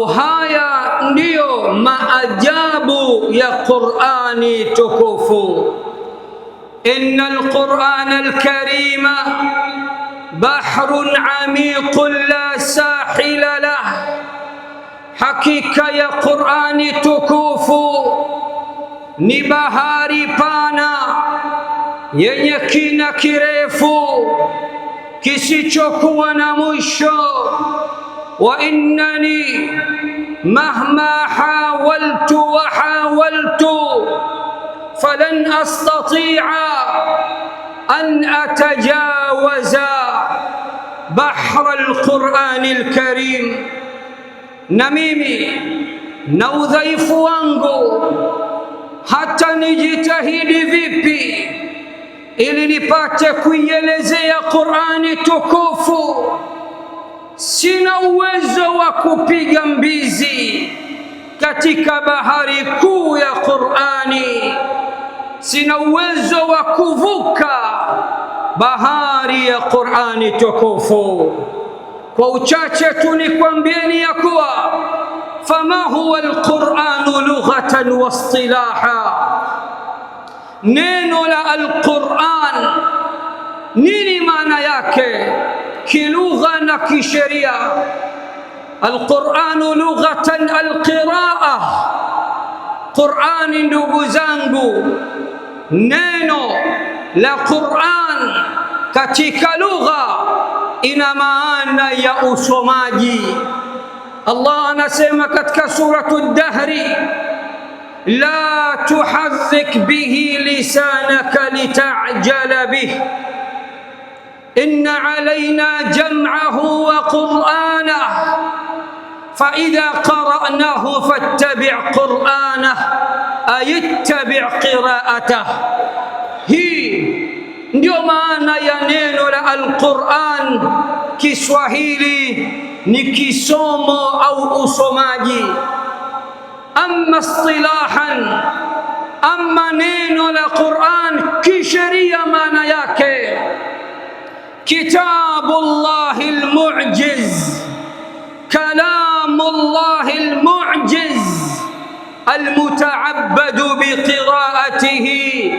Haya ndiyo maajabu ya Qur'ani tukufu. Inna alqur'ana alkarima bahrun amiqun la sahila lah, hakika ya Qur'ani tukufu ni bahari pana yenye kina kirefu kisichokuwa na mwisho. Wa innani mahma hawaltu wa hawaltu falan astati'a an atajawaza bahra alqurani alkarim, na mimi na udhaifu wangu hata nijitahidi vipi ili nipate kuielezea Qurani tukufu, sina uwezo wa kupiga mbizi katika bahari kuu ya Qurani, sina uwezo wa kuvuka bahari ya Qurani tukufu. Kwa uchache tu nikwambieni ya kuwa fama huwa alquranu lughatan wa istilaha, neno la alquran nini maana yake kilugha na kisheria? Alquranu lughatan alqiraa, Qurani ndugu zangu, neno la Quran katika lugha ina maana ya usomaji. Allah anasema katika suratu Dahri, la tuharrik bihi lisanaka litajala bih inna alayna jam'ahu wa qur'anah faidha qara'nahu fattabi' qur'anah ay ittabi' qira'atah. Hii ndio maana ya neno la Alquran. Kiswahili ni kisomo au usomaji. Amma istilahan, amma neno la Quran kisheria, maana yake kitabullahi almu'jiz, kalamullahi almu'jiz almutaabadu biqiraatihi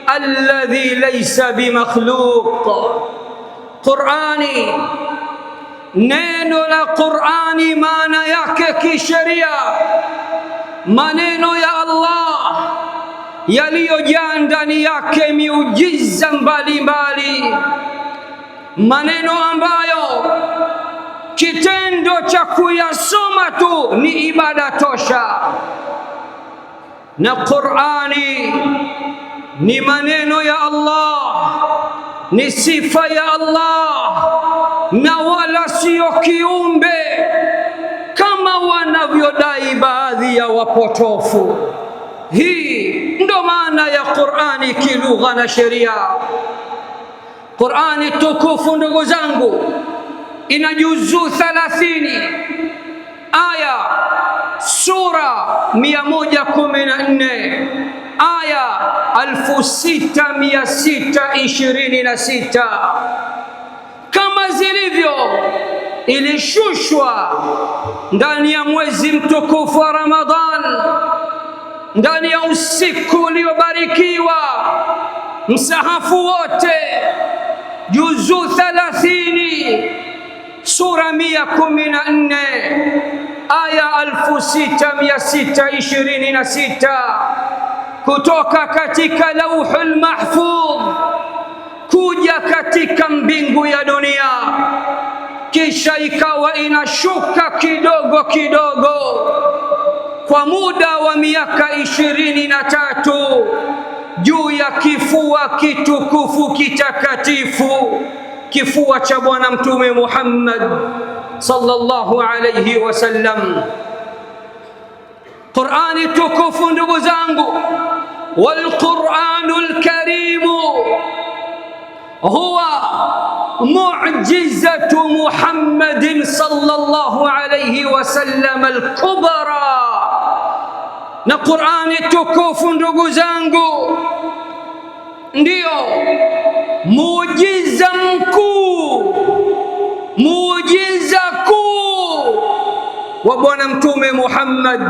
alladhi laysa bimakhluq. Qurani, neno la Qurani maana yake kisheria, maneno ya Allah yaliyojaa ndani yake miujiza mbalimbali, maneno ambayo kitendo cha kuyasoma tu ni ibada tosha. Na Qurani ni maneno ya Allah, ni sifa ya Allah, na wala siyo kiumbe kama wanavyodai baadhi ya wapotofu. Hii ndo maana ya Qurani kilugha na sheria. Qurani tukufu, ndugu zangu, ina juzuu 30 aya sura 114 aya 6626 kama zilivyo ilishushwa ndani ya mwezi mtukufu wa Ramadhan, ndani ya usiku uliobarikiwa, msahafu wote juzuu 30 sura 114 aya 6626 kutoka katika Lauhul Mahfudh kuja katika mbingu ya dunia, kisha ikawa inashuka kidogo kidogo kwa muda wa miaka 23 juu ya kifua kitukufu kitakatifu, kifua cha Bwana Mtume Muhammad sallallahu alayhi wasallam. Qurani tukufu ndugu zangu, walquranu lkarimu huwa mu'jizatu Muhammadin sallallahu alayhi wasallam alkubra. Na Qurani tukufu ndugu zangu ndiyo muujiza mkuu, muujiza kuu wa Bwana Mtume Muhammad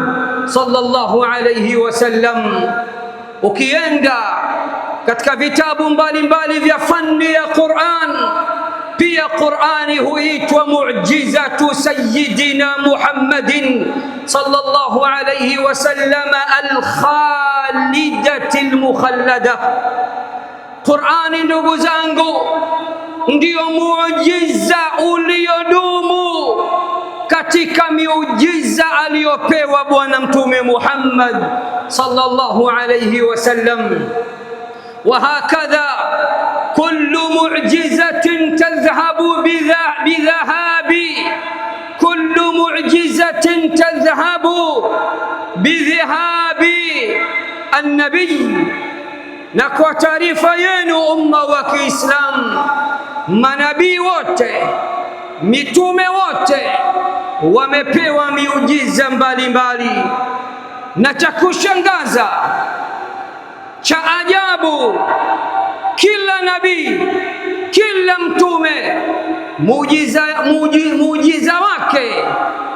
sallallahu alayhi wasallam. Ukienda katika vitabu mbalimbali vya fani ya Qur'an, pia Qur'ani huitwa mu'jizatu sayyidina Muhammadin sallallahu alayhi wasallam alkhalidati almukhallada. Qur'ani, ndugu zangu, ndiyo muujiza uliodumu katika miujiza aliyopewa Bwana Mtume Muhammad sallallahu alayhi wasallam. Wa hakadha kullu mu'jizatin tadhhabu bidhahabi, kullu mu'jizatin tadhhabu bidhahabi annabiy. Na kwa taarifa yenu, umma wa Kiislamu, manabii wote, mitume wote wamepewa miujiza mbalimbali, na cha kushangaza cha ajabu, kila nabii, kila mtume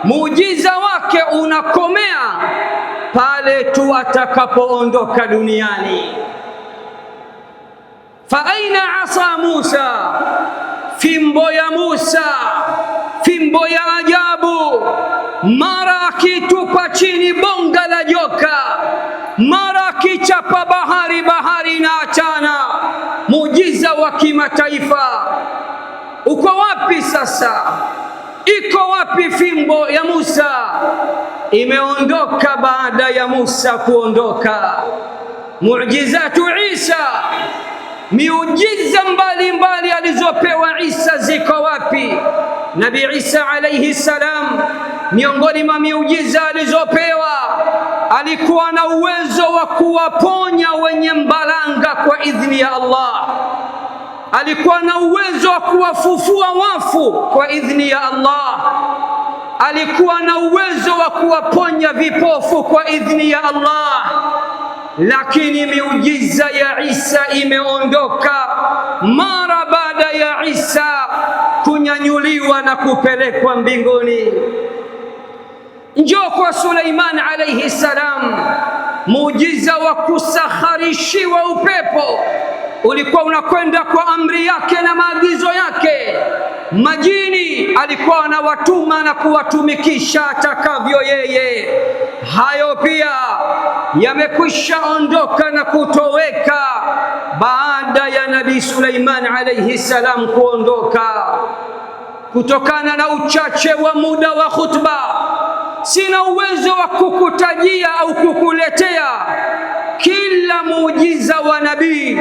muujiza wake unakomea pale tu atakapoondoka duniani. Fa aina asa Musa, fimbo ya Musa, fimbo ya ajabu, mara akitupa chini bonga la joka, mara akichapa bahari, bahari inaachana. Muujiza wa kimataifa uko wapi sasa? Iko wapi fimbo ya Musa? Imeondoka baada ya Musa kuondoka. Muujizatu Isa, miujiza mbalimbali alizopewa Isa ziko wapi? Nabii Isa alayhi salam, miongoni mwa miujiza alizopewa alikuwa na uwezo wa kuwaponya wenye mbalanga kwa idhni ya Allah. Alikuwa na uwezo wa kuwafufua wafu kwa idhni ya Allah. Alikuwa na uwezo wa kuwaponya vipofu kwa idhni ya Allah. Lakini miujiza ya Isa imeondoka mara baada ya Isa kunyanyuliwa na kupelekwa mbinguni. Njoo kwa Suleiman alayhi salam, muujiza wa kusakharishiwa upepo ulikuwa unakwenda kwa amri yake na maagizo yake. Majini alikuwa anawatuma na kuwatumikisha atakavyo yeye. Hayo pia yamekwisha ondoka na kutoweka baada ya Nabii Suleiman alayhi salam kuondoka. Kutokana na uchache wa muda wa khutba, sina uwezo wa kukutajia au kukuletea kila muujiza wa nabii,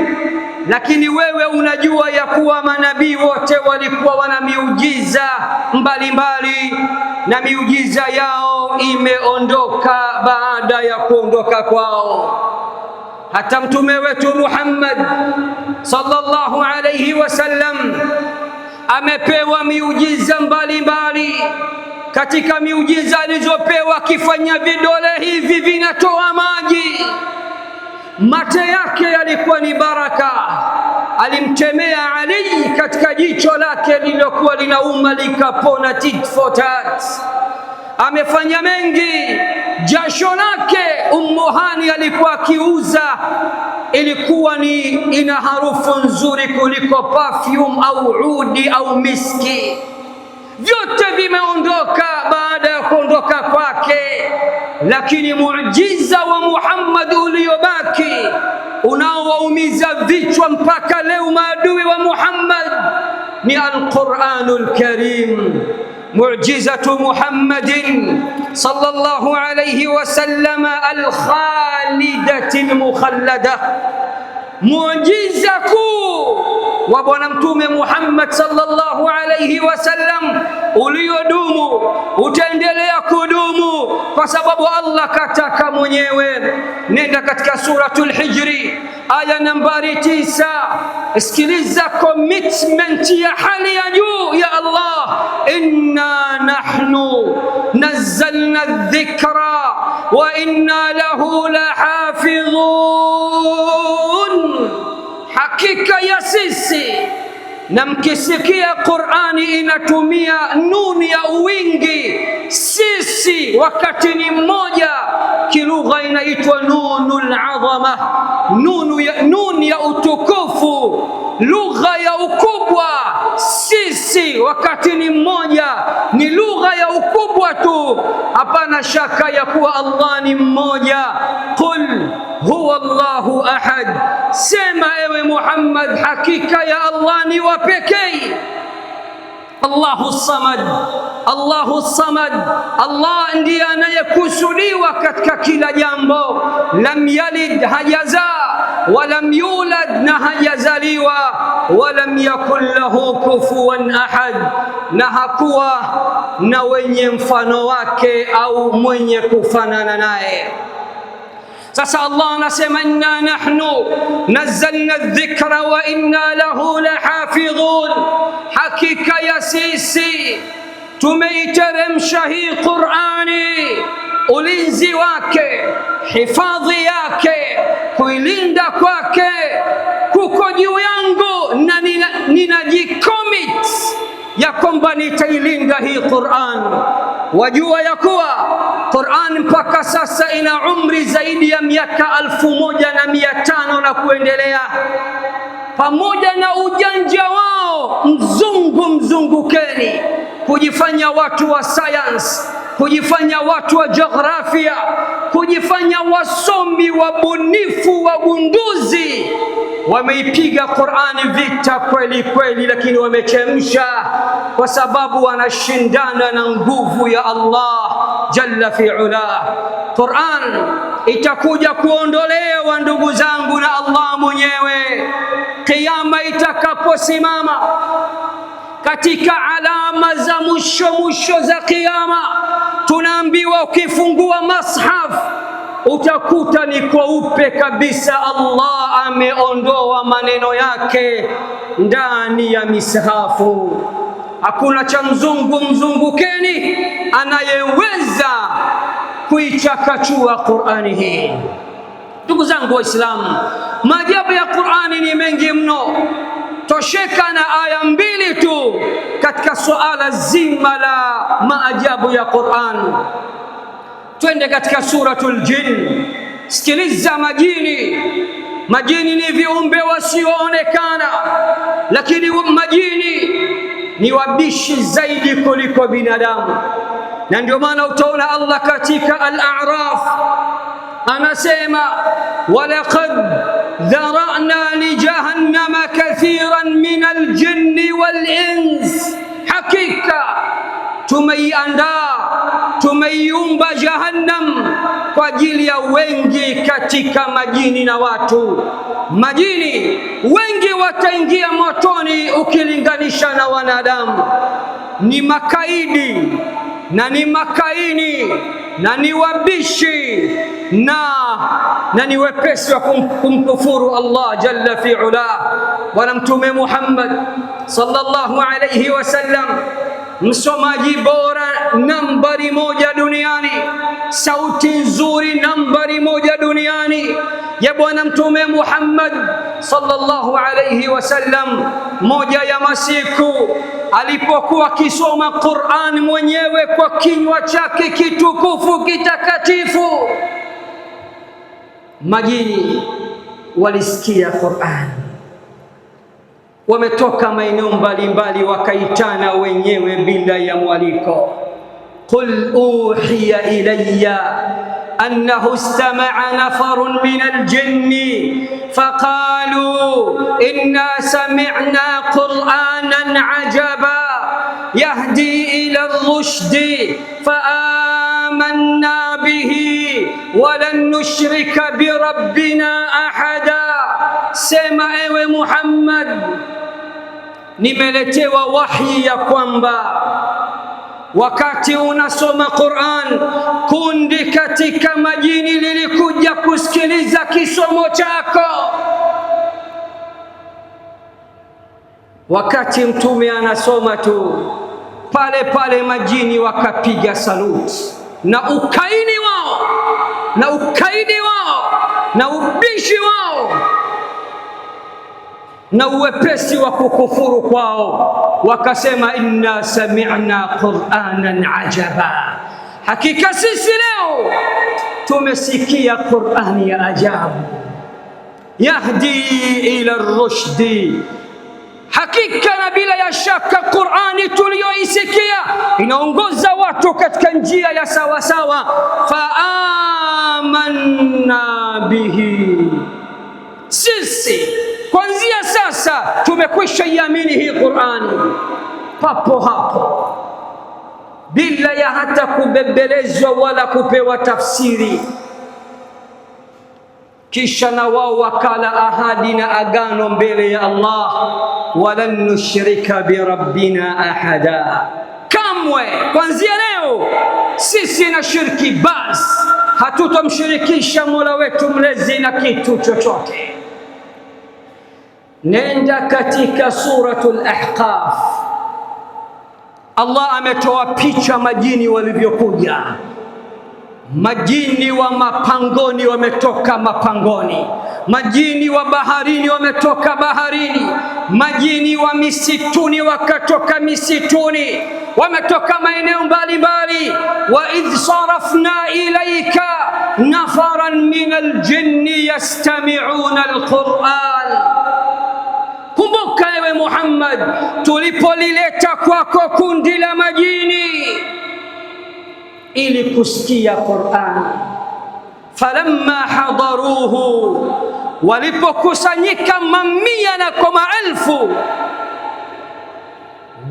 lakini wewe unajua ya kuwa manabii wote walikuwa wana miujiza mbalimbali na miujiza yao imeondoka baada ya kuondoka kwao. Hata mtume wetu Muhammad sallallahu alayhi wasallam amepewa miujiza mbalimbali. Katika miujiza alizopewa, akifanya vidole hivi vinatoa maji. Mate yake yalikuwa ni baraka. Alimtemea Ali katika jicho lake lililokuwa linauma likapona tit for tat. Amefanya mengi. Jasho lake Ummu Hani alikuwa akiuza, ilikuwa ni ina harufu nzuri kuliko perfume au udi au miski. Vyote vimeondoka baada ya kuondoka kwake, lakini muujiza wa Muhammad uliobaki unaowaumiza vichwa mpaka leo maadui wa Muhammad ni Alquranul Karim. Mu'jizatu Muhammadin sallallahu alayhi wasallam alkhalidati almukhallada, muujiza kuu wa Bwana Mtume Muhammad sallallahu alayhi wasallam uliodumu, utaendelea kudumu kwa sababu Allah kataka mwenyewe. Nenda katika Suratul Hijri aya nambari 9, sikiliza commitment ya hali ya juu ya Allah, inna nahnu nazzalna dhikra wa inna lahu lahafidhun, hakika ya sisi Na mkisikia Qur'ani inatumia nuni ya uwingi, sisi wakati ni mmoja, kilugha inaitwa nunul adhama, nun ya utukufu, lugha ya ukubwa. Sisi wakati ni mmoja, ni lugha ya ukubwa tu, hapana shaka ya kuwa Allah ni mmoja. Qul huwa Allahu ahad, sema ewe Muhammad, hakika ya Allah ni wa pekee. Allahu samad, Allahu samad, Allah ndiye anayekusudiwa katika kila jambo. Lam yalid, hajazaa, walam yulad, na hajazaliwa, walam yakun lahu kufuwan ahad, na hakuwa na wenye mfano wake au mwenye kufanana naye. Sasa Allah anasema inna nahnu nazzalna dhikra wa inna lahu lahafidhun, hakika ya sisi tumeiteremsha hii Qur'ani, ulinzi wake, hifadhi yake, kuilinda kwake kuko juu yangu, na ninajicommit ya kwamba nitailinda hii Qur'an. Wajua ya kuwa Qur'an mpaka sasa ina umri zaidi ya miaka 1500 na kuendelea. Pamoja na ujanja wao mzungu mzungukeni, kujifanya watu wa science, kujifanya watu wa jiografia, kujifanya wasomi wabunifu, wagunduzi, wameipiga Qur'ani vita kweli kweli, lakini wamechemsha kwa sababu wanashindana na nguvu ya Allah jalla fi ula. Qur'an itakuja kuondolewa ndugu zangu na Allah mwenyewe Kiyama itakaposimama, katika alama za mwisho mwisho za Kiyama, tunaambiwa ukifungua mashaf utakuta ni kweupe kabisa. Allah ameondoa maneno yake ndani ya mishafu. Hakuna cha mzungu mzungukeni anayeweza kuichakachua Qur'ani hii. Ndugu zangu Waislamu, maajabu ya Qur'ani ni mengi mno. Tosheka na aya mbili tu katika suala zima la maajabu ya Qur'an. Twende katika suratul Jin. Sikiliza majini. Majini ni viumbe wasioonekana, lakini majini ni wabishi zaidi kuliko binadamu, na ndio maana utaona Allah katika Al-A'raf anasema walaqad dharana li jahannama kathiran min aljinni wal ins, hakika tumeiandaa tumeiumba Jahannam kwa ajili ya wengi katika majini na watu. Majini wengi wataingia motoni ukilinganisha na wanadamu. Ni makaidi na ni makaini na ni wabishi na ni wepesi wa kumkufuru Allah jalla fi ula. Bwana Mtume Muhammad sallallahu alayhi wasallam, msomaji bora nambari moja duniani, sauti nzuri nambari moja duniani ya Bwana Mtume Muhammad sallallahu alayhi wasallam, moja ya masiku alipokuwa akisoma Qur'an mwenyewe kwa kinywa chake kitukufu kitakatifu, majini walisikia Qur'an, wametoka maeneo mbalimbali wakaitana wenyewe bila ya mwaliko. Qul uhiya ilayya annahu istama'a nafarun min aljinni faqalu inna sami'na qur'anan ajaba yahdi ila ar-rushdi faamanna bihi walan nushrika birabbina ahada. Sema ewe Muhammad, nimeletewa wahyi ya kwamba wakati unasoma Qur'an, kundi katika majini lilikuja kusikiliza kisomo chako. Wakati mtume anasoma tu, pale pale majini wakapiga saluti, na ukaini wao na ukaidi wao na ubishi wao. na uwepesi wa kukufuru kwao, wakasema inna sami'na qur'anan ajaba, hakika sisi leo tumesikia Qur'ani ya ajabu. Yahdi ila rushdi, hakika na bila ya shaka Qur'ani tuliyoisikia inaongoza watu katika njia ya sawasawa. Fa amanna bihi, sisi kuanzia sasa tumekwisha iamini hii Qur'ani papo hapo, bila ya hata kubembelezwa wala kupewa tafsiri. Kisha na wao wakala ahadi na agano mbele ya Allah, walan nushrika birabbina ahada, kamwe kuanzia leo sisi na shirki bas, hatutomshirikisha Mola wetu mlezi na kitu chochote. Nenda katika Suratul Ahqaf, Allah ametoa picha majini walivyokuja. Majini wa mapangoni wametoka mapangoni, majini wa baharini wametoka baharini, majini wa misituni wakatoka misituni, wametoka maeneo mbalimbali. Wa idh sarafna ilaika nafaran min aljinni yastami'una alquran. Kumbuka ewe Muhammad, tulipolileta kwako kundi la majini ili kusikia Qur'an. Falamma hadaruhu, walipokusanyika mamia na kwa maelfu,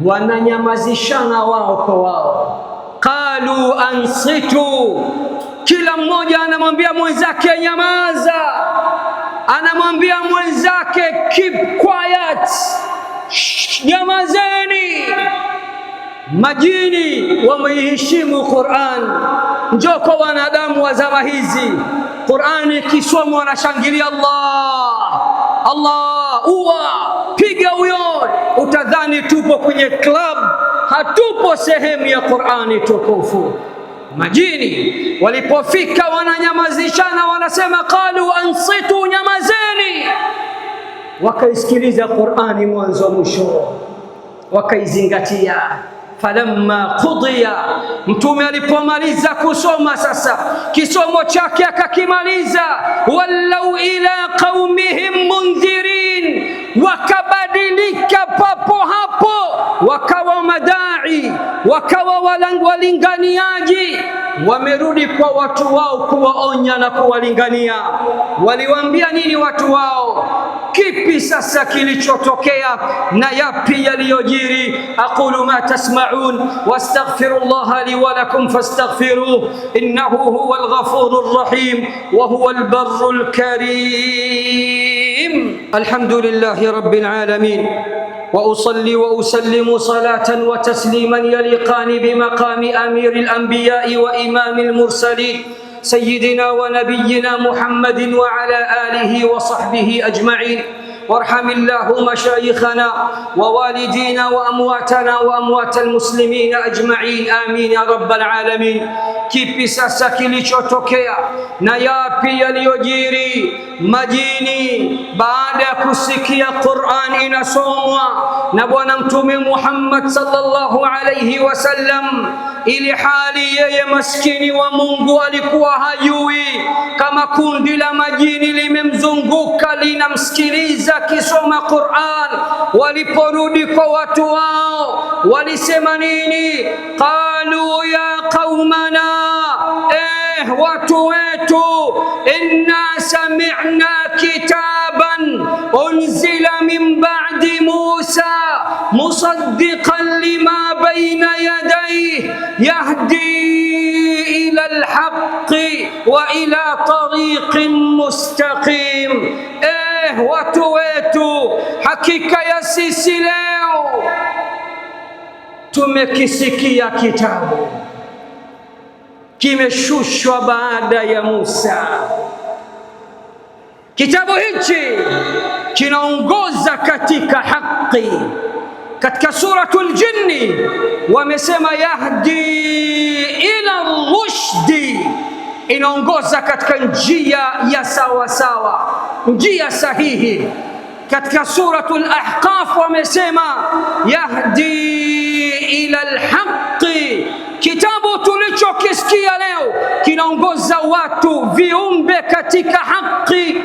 wananyamazishana wao kwa wao. Qalu ansitu, kila mmoja anamwambia mwenzake nyamaza, anamwambia mwenzake keep quiet, nyamazeni. Majini wameiheshimu Qur'an. Njoo kwa wanadamu wa zama hizi, Qur'an ikisomwa wanashangilia Allah Allah, uwa piga huyo, utadhani tupo kwenye club, hatupo sehemu ya Qur'ani tukufu. Majini walipofika wananyamazishana, wanasema qalu ansitu, nyamazeni. Wakaisikiliza Qur'ani mwanzo mwisho, wakaizingatia. Falamma qudiya, Mtume alipomaliza kusoma sasa kisomo chake akakimaliza, wallau ila qaumihim mundhirin, wakabadilika papo hapo, wakawa madai, wakawa walinganiaji, wamerudi kwa watu wao kuwaonya na kuwalingania. Waliwaambia nini watu wao? Kipi sasa kilichotokea na yapi yaliyojiri? Aqulu ma tasma'un wastaghfirullaha li wa lakum fastaghfiruh innahu huwal ghafurur rahim wa huwal barrul karim. Alhamdulillahi rabbil alamin wa usalli wa usallimu salatan wa tasliman yaliqani bimaqami amiril anbiya'i wa imamil mursalin سيدنا ونبينا محمد وعلى آله وصحبه أجمعين وارحم الله مشايخنا ووالدينا وأمواتنا وأموات المسلمين أجمعين آمين يا رب العالمين. Kipi sasa kilichotokea na yapi yaliyojiri majini baada ya kusikia Qur'an inasomwa na Bwana Mtume Muhammad sallallahu alayhi wasallam, ili hali yeye maskini wa Mungu alikuwa hajui kama kundi la majini limemzunguka linamsikiliza akisoma Qur'an. Waliporudi kwa watu wao walisema nini? Qalu ya qaumana, watu wetu, inna sami'na kitaban unzila min ba'di Musa musaddiqan lima bayna yadayhi yahdi ila alhaqqi wa ila tariqin mustaqim. Watu wetu, hakika ya sisi leo tumekisikia kitabu kimeshushwa baada ya Musa. Kitabu hichi kinaongoza katika haki. Katika Suratul Jinni wamesema yahdi ila rushdi, inaongoza katika njia ya sawa sawa, njia sahihi. Katika Suratul Ahqaf wamesema yahdi ila alhaqi. Kitabu tulichokisikia leo kinaongoza watu viumbe katika haki,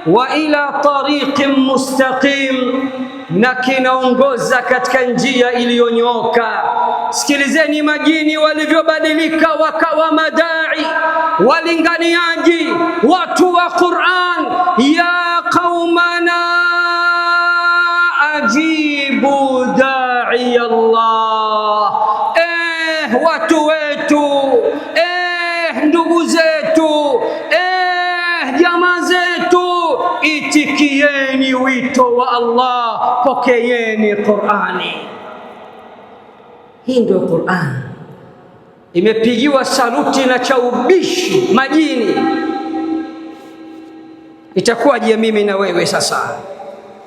wa ila tariqin mustaqim, na kinaongoza katika njia iliyonyooka. Sikilizeni majini walivyobadilika wakawa madai, walinganiaji, watu wa Qur'an. Ya qaumana ajibu dai Allah, watu wetu, ndugu zetu, jamaa zetu, itikieni wito wa Allah, pokeeni Qur'ani. Hii ndio Qur'an imepigiwa saluti na chaubishi majini. Itakuwaje mimi na wewe sasa?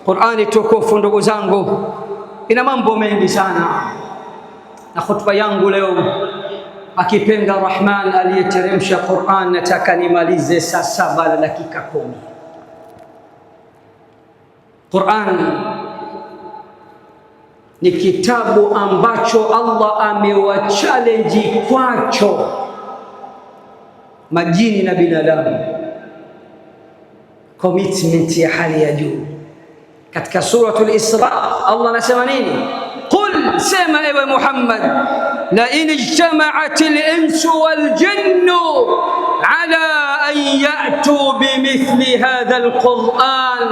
Qur'ani tukufu, ndugu zangu, ina mambo mengi sana, na khutba yangu leo akipenda Rahman aliyeteremsha Qur'an, nataka nimalize saa 7 na dakika 10. Qur'an ni kitabu ambacho Allah amewachallenge kwacho majini na binadamu, commitment ya hali ya juu. Katika Suratul Isra Allah anasema nini? Qul, sema ewe Muhammad, la in ijtama'at al-insu wal jinnu ala an ya'tu bimithli hadha al-Qur'an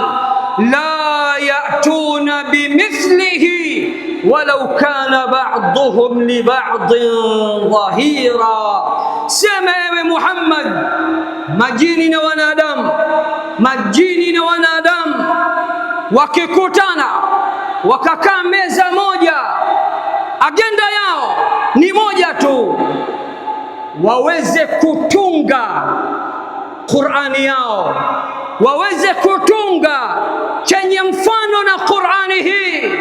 la ya'tuna bimithlihi walau kana ba'duhum li ba'din dhahira. Sema ewe Muhammad, majini na wanadamu, majini na wanadamu wakikutana wakakaa meza moja, agenda yao ni moja tu, waweze kutunga Qur'ani yao, waweze kutunga chenye mfano na Qur'ani hii.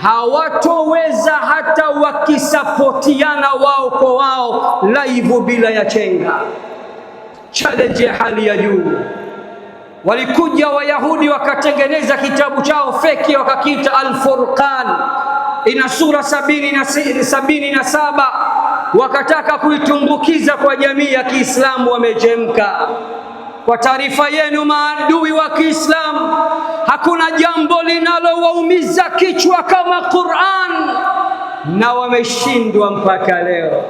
Hawatoweza hata wakisapotiana wao kwa wao live bila ya chenga. Challenge ya hali ya juu. Walikuja Wayahudi wakatengeneza kitabu chao feki wakakiita Al-Furqan, ina sura 77. Wakataka kuitumbukiza kwa jamii ya Kiislamu, wamechemka. Kwa taarifa yenu, maadui wa Kiislamu, hakuna jambo linalowaumiza kichwa kama Qur'an, na wameshindwa mpaka leo.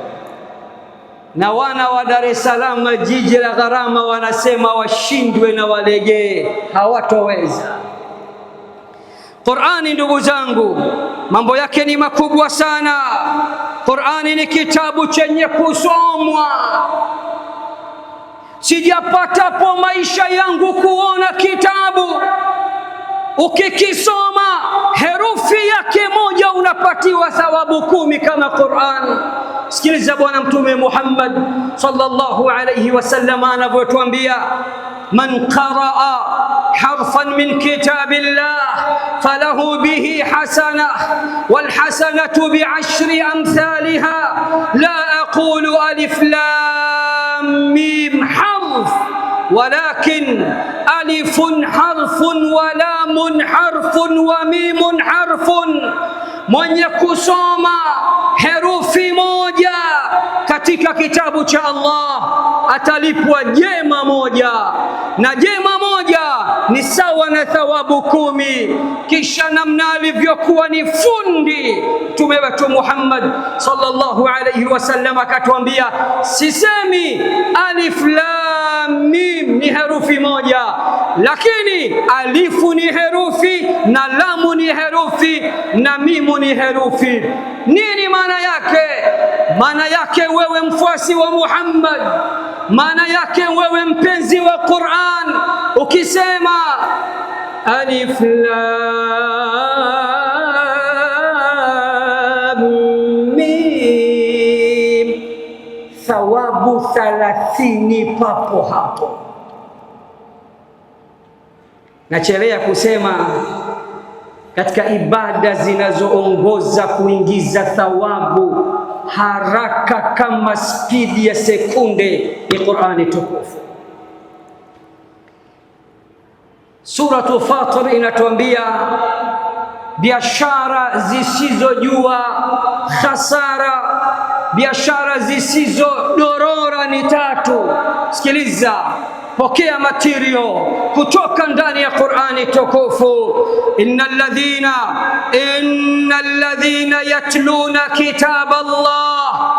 Na wana wa Dar es Salaam, jiji la gharama, wanasema washindwe na walegee, hawatoweza. Qur'ani, ndugu zangu, mambo yake ni makubwa sana. Qur'ani ni kitabu chenye kusomwa. Sijapatapo maisha yangu kuona kitabu ukikisoma herufi yake moja unapatiwa thawabu 10 kama Qur'an. Sikiliza Bwana Mtume Muhammad sallallahu alayhi wasallam anavyotuambia, man qaraa harfan min kitabillah falahu bihi hasana walhasanatu bi'ashri amthaliha la aqulu alif lam mim harf walakin alifun harfun wa lamun harfun wa mimun harfun. Mwenye kusoma herufi moja katika kitabu cha Allah atalipwa jema moja, na jema moja ni sawa na thawabu 10. Kisha namna alivyokuwa ni fundi Mtume wetu Muhammad sallallahu alayhi wasallam akatuambia, sisemi alif lam mim ni herufi moja, lakini alifu ni herufi na lamu ni herufi na mimu ni herufi. Nini maana yake? Maana yake wewe mfuasi wa Muhammad, maana yake wewe mpenzi wa Qur'an, ukisema alif lam mim, thawabu 30 papo hapo. Nachelea kusema katika ibada zinazoongoza kuingiza thawabu haraka kama spidi ya sekunde ni Qur'ani tukufu. Suratu Fatir inatuambia biashara zisizojua hasara, biashara zisizodorora ni tatu. Sikiliza, pokea material kutoka ndani ya Qur'ani tukufu. Innal ladhina yatluna kitab Allah,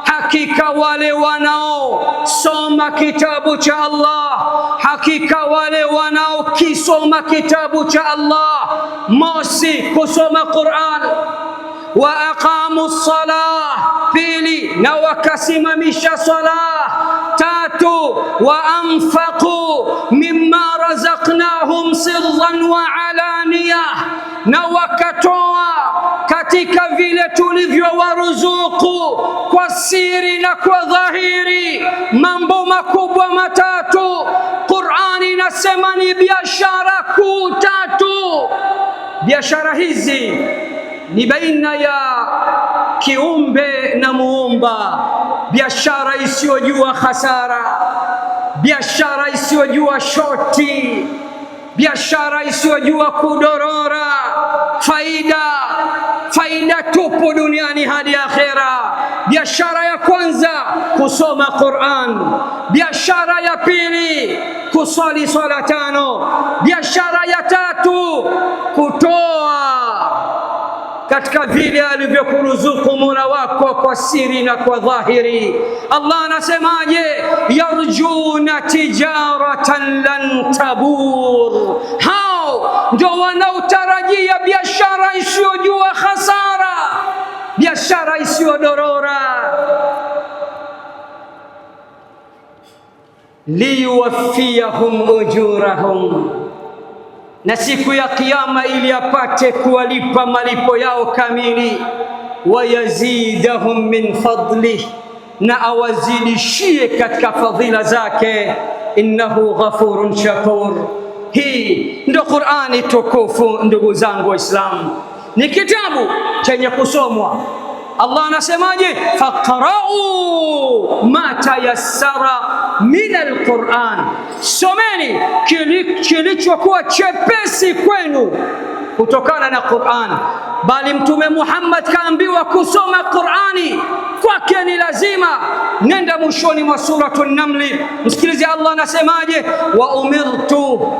hakika wale wanaosoma kitabu cha Allah, hakika wale wanaokisoma kitabu cha Allah. Mosi, kusoma Qur'an. Wa aqamu salah, pili, na wakasimamisha salah. Tatu, wa anfaqu mimma razaqnahum sirran wa alaniya, na wakatoa katika vile tulivyowaruzuku kwa siri na kwa dhahiri. Mambo makubwa matatu Qur'ani inasema ni biashara kuu tatu. Biashara hizi ni baina ya kiumbe na muumba, biashara isiyojua hasara, biashara isiyojua shoti, biashara isiyojua kudorora, faida faida tupu duniani hadi akhera. Biashara ya kwanza kusoma Qur'an, biashara ya pili kuswali swala tano, biashara ya tatu kutoa katika vile alivyokuruzuku Mola wako kwa siri na kwa dhahiri. Allah anasemaje? Yarjuna tijaratan lan tabur, hao ndio wanaotarajia biashara isiyojua hasara, biashara isiyodorora. Liyuwaffiyahum ujurahum, na siku ya Kiyama ili apate kuwalipa malipo yao kamili. Wayazidahum min fadlih, na awazidishie katika fadhila zake. Innahu ghafurun shakur. Hii ndo Qur'ani tukufu, ndugu zangu Waislamu, ni kitabu chenye kusomwa. Allah anasemaje? Faqra'u ma tayassara min alquran, someni kilichokuwa chepesi kwenu kutokana na Qur'an. Bali Mtume Muhammad kaambiwa kusoma Qur'ani kwake ni lazima. Nenda mwishoni mwa suratu Namli, msikilize Allah anasemaje: wa umirtu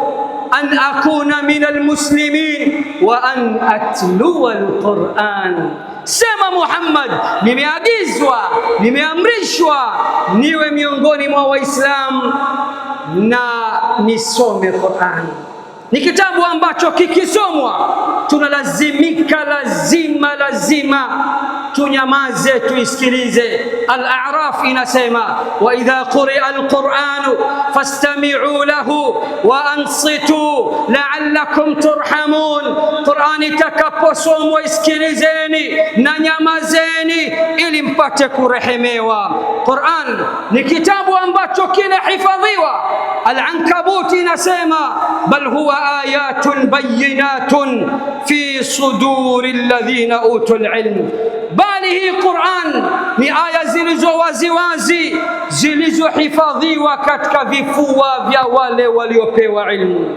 an akuna min almuslimin wa an atluwa alquran. Sema Muhammad, nimeagizwa, nimeamrishwa niwe miongoni mwa Waislamu na nisome Qur'an. Ni kitabu ambacho kikisomwa tunalazimika, lazima lazima tunyamaze, tuisikilize. Al-A'raf inasema wa idha quria al-Qur'anu fastami'u lahu wa ansitu la'allakum turhamun, Qur'ani itakaposomwa isikilizeni na nyamazeni ili mpate kurehemewa. Qur'an ni kitabu ambacho kinahifadhiwa. Al-Ankabut inasema bal huwa ayatun bayinatun fi suduri alladhina utul ilm, bali hii Qur'an ni aya zilizo waziwazi zilizohifadhiwa katika vifua vya wale waliopewa ilmu.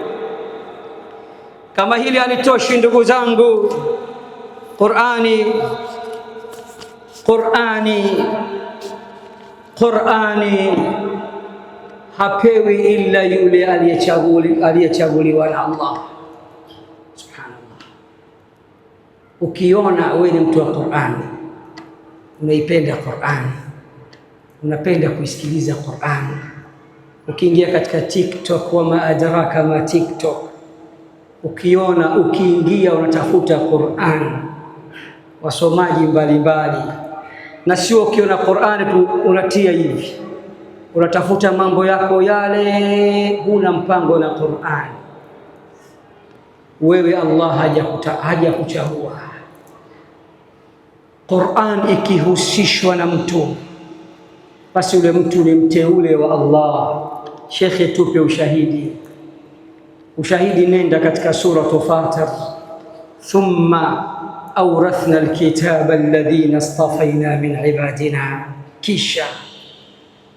Kama hili halitoshi, ndugu zangu, Qur'ani Qur'ani Qur'ani hapewi ila yule aliyechaguliwa na Allah. Subhanallah, ukiona wewe ni mtu wa Qur'ani, unaipenda Qur'ani, unapenda kuisikiliza Qur'ani, ukiingia katika TikTok, wama adraka ma TikTok, ukiona ukiingia unatafuta Qur'ani, wasomaji mbalimbali, na sio ukiona Qur'ani tu unatia hivi unatafuta mambo yako yale, huna mpango na Qur'an. Wewe Allah hajakuchagua. Qur'an ikihusishwa na mtu, basi yule mtu ni mteule wa Allah. Shekhe, tupe ushahidi. Ushahidi, nenda katika suratu Fatir, thumma awrathna alkitaba alladhina istafaina min ibadina, kisha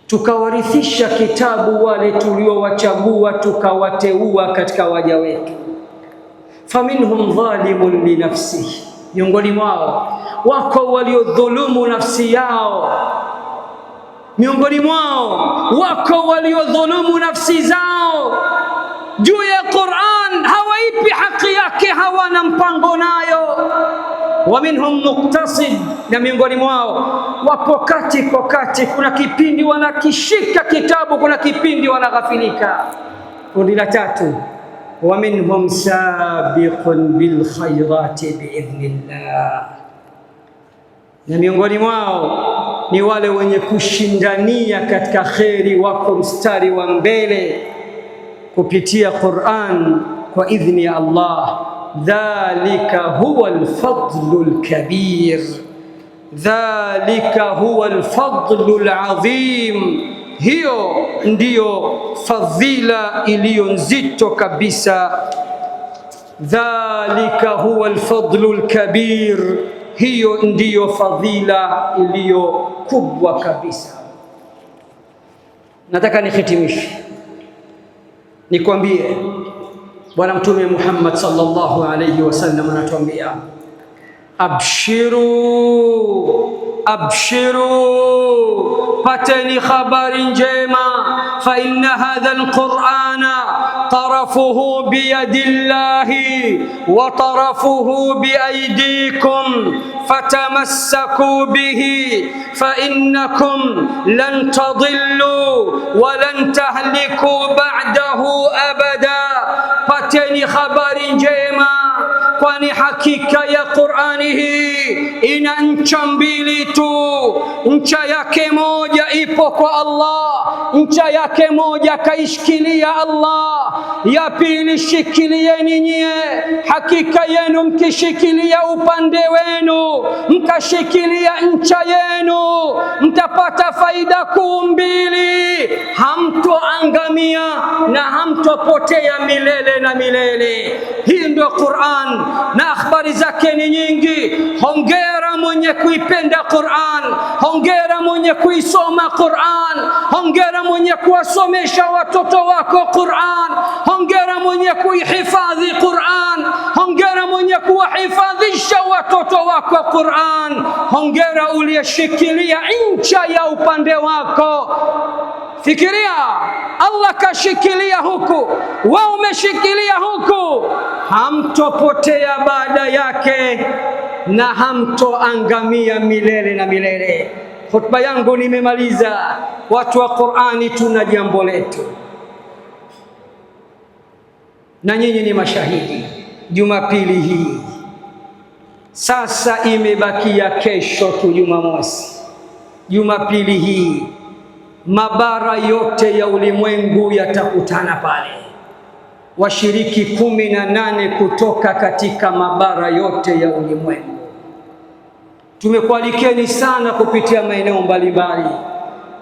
Tukawarithisha kitabu wale tuliowachagua, tukawateua katika waja wetu. Faminhum dhalimun li nafsihi, miongoni mwao wako waliodhulumu nafsi yao, miongoni mwao wako waliodhulumu nafsi zao juu ya Qur'an, hawaipi haki yake, hawana mpango nayo. Wa minhum muqtasid, na miongoni mwao wapo kati kwa kati, kuna kipindi wanakishika kitabu, kuna kipindi wanaghafilika. Kundi la tatu, wa minhum sabiqun bil khairati biidhnillah, na miongoni mwao ni wale wenye kushindania katika kheri, wako mstari wa mbele kupitia Qur'an kwa idhni ya Allah. Dhalika huwa alfadlu alkabir, dhalika huwa alfadlu alazim, hiyo ndiyo fadhila iliyo nzito kabisa. Dhalika huwa alfadlu alkabir, hiyo ndiyo fadhila iliyo kubwa kabisa. Nataka nihitimishe nikwambie, Bwana Mtume Muhammad sallallahu alayhi wasallam anatuambia, abshiru abshiru, pateni habari njema, fa inna hadha alqur'ana tarafuhu biyadillahi wa tarafuhu biaydikum fatamassaku bihi fa innakum lan tadillu wa lan tahliku ba'dahu abada. Pateni habari njema, kwani hakika ya Qur'ani hii ina ncha mbili tu. Ncha yake moja ipo kwa Allah, ncha yake moja kaishikilia Allah, ya pili shikilieni nyie. Hakika yenu mkishikilia upande wenu, mkashikilia ncha yenu, mtapata faida kuu mbili: hamtoangamia na hamtopotea milele na milele. Hii ndio Qur'an na habari zake ni nyingi. Hongera mwenye kuipenda Qur'an, hongera mwenye kuisoma Qur'an, hongera mwenye kuwasomesha watoto wako Qur'an, hongera mwenye kuihifadhi Qur'an, hongera mwenye kuwahifadhisha watoto wako Qur'an, hongera uliyeshikilia ncha ya upande wako. Fikiria, Allah kashikilia huku, wewe umeshikilia huku, hamtopotea baada yake na hamtoangamia milele na milele. Khutba yangu nimemaliza. Watu wa Qur'ani, tuna jambo letu na nyinyi ni mashahidi. Jumapili hii sasa imebakia kesho tu, Jumamosi. Jumapili hii mabara yote ya ulimwengu yatakutana pale, washiriki 18 kutoka katika mabara yote ya ulimwengu. Tumekualikeni sana kupitia maeneo mbalimbali,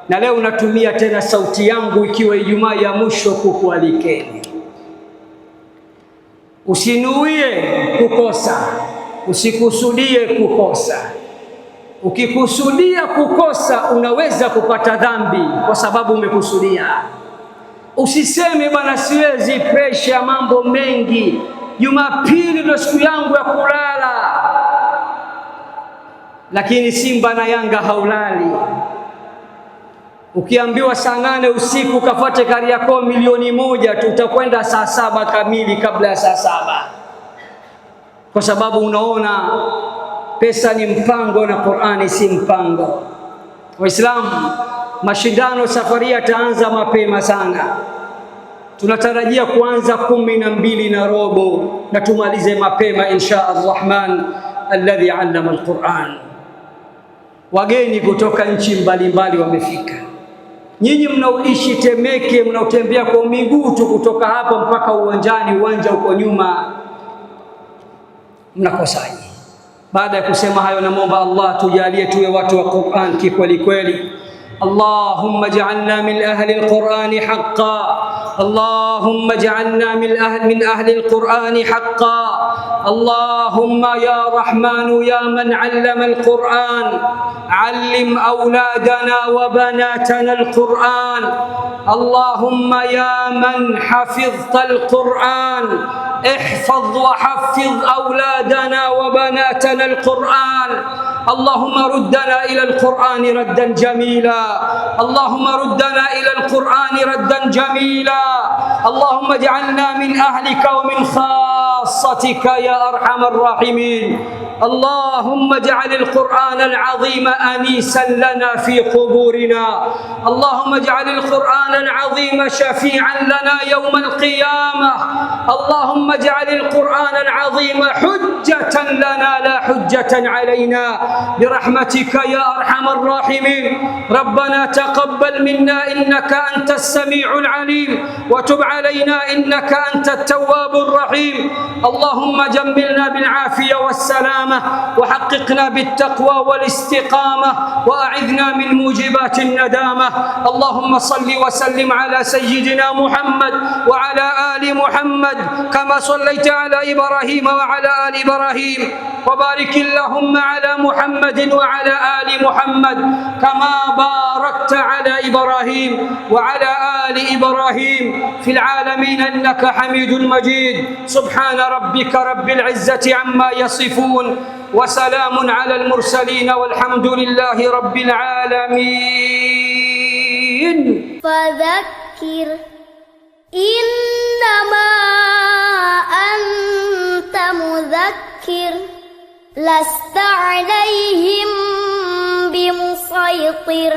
na leo natumia tena sauti yangu ikiwa Ijumaa ya mwisho kukualikeni. Usinuie kukosa, usikusudie kukosa. Ukikusudia kukosa unaweza kupata dhambi kwa sababu umekusudia. Usiseme bwana, siwezi, presha, mambo mengi, Jumapili ndio siku yangu ya kulala. Lakini Simba na Yanga haulali. Ukiambiwa saa 8 usiku kafuate Kariakoo 1,000,000 tu, utakwenda saa 7 kamili, kabla ya saa 7, kwa sababu unaona pesa ni mpango na Qur'ani si mpango. Waislamu, mashindano safari yataanza mapema sana. Tunatarajia kuanza 12:15 na tumalize mapema insha Arrahman alladhi allama alquran. Wageni kutoka nchi mbalimbali wamefika. Nyinyi mnaoishi Temeke, mnaotembea kwa miguu tu kutoka hapa mpaka uwanjani, uwanja uko nyuma, mnakosaje? Baada ya kusema hayo, namwomba Allah tujalie tuwe watu wa Qur'an kikweli kweli. Allahumma ij'alna min ahli alqur'ani haqqan, Allahumma ij'alna min ahli alqur'ani haqqan, اللهم يا رحمن يا من علم القرآن علم أولادنا وبناتنا القرآن. اللهم يا من حفظت القرآن احفظ وحفظ أولادنا وبناتنا القرآن. اللهم ردنا إلى القرآن ردا جميلا. اللهم ردنا إلى القرآن ردا جميلا. اللهم اجعلنا من أهلك ومن خاصتك يا أرحم الراحمين. اللهم اجعل القرآن العظيم أنيسا لنا في قبورنا. اللهم اجعل القرآن العظيم شفيعا لنا يوم القيامة. اللهم اجعل القرآن العظيم حجة لنا لا حجة علينا برحمتك يا أرحم الراحمين. ربنا تقبل منا إنك أنت السميع العليم، وتب علينا إنك أنت التواب الرحيم. اللهم جملنا بالعافية والسلامة، وحققنا بالتقوى والاستقامة، وأعذنا من موجبات الندامة. اللهم صل وسلم على سيدنا محمد وعلى آل محمد كما صليت على إبراهيم وعلى آل إبراهيم، وبارك اللهم على محمد وعلى آل محمد كما باركت على إبراهيم وعلى آل إبراهيم في العالمين إنك حميد مجيد. سبحان ربك رب العزة عما يصفون، وسلام على المرسلين، والحمد لله رب العالمين. فذكر إنما أنت مذكر، لست عليهم بمسيطر.